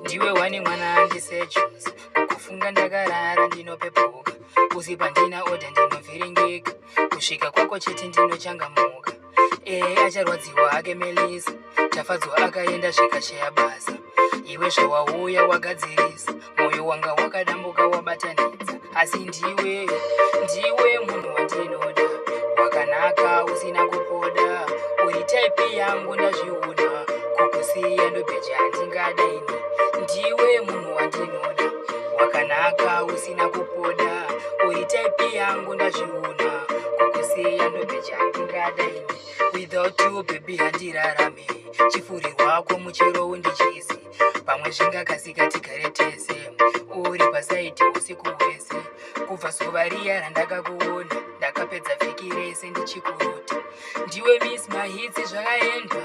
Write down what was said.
Ndiwe wani mwana andisechusa kukufunga ndakarara ndinopepuka usi pandina oda ndinovhiringika kusvika kwako chete ndinochangamuka. Ee, acharwadziwa ake Melisa. Tafadzwa akaenda zvikasheya basa. Iwe zvawauya wagadzirisa mwoyo wanga wakadambuka wabatanidza, asi ndiwe, ndiwe munhu wandinoda, wakanaka usina kupoda, uri type yangu ndazviona, kukusiya ndobheja handingadaini. Ndiwe munhu wandinoda, wakanaka usina kupoda, uri type yangu ndazviona, kukusiya ndobheja handingadaini. Without you baby handirarame, chifuri rwako muchero undichisi, pamwe zvingakasika tigare tese, uri paside usiku hwese. Kubva zuva riya randakakuona ndakapedza vhiki rese ndichikurota, ndiwe Miss Mahitsi zvakaendwa.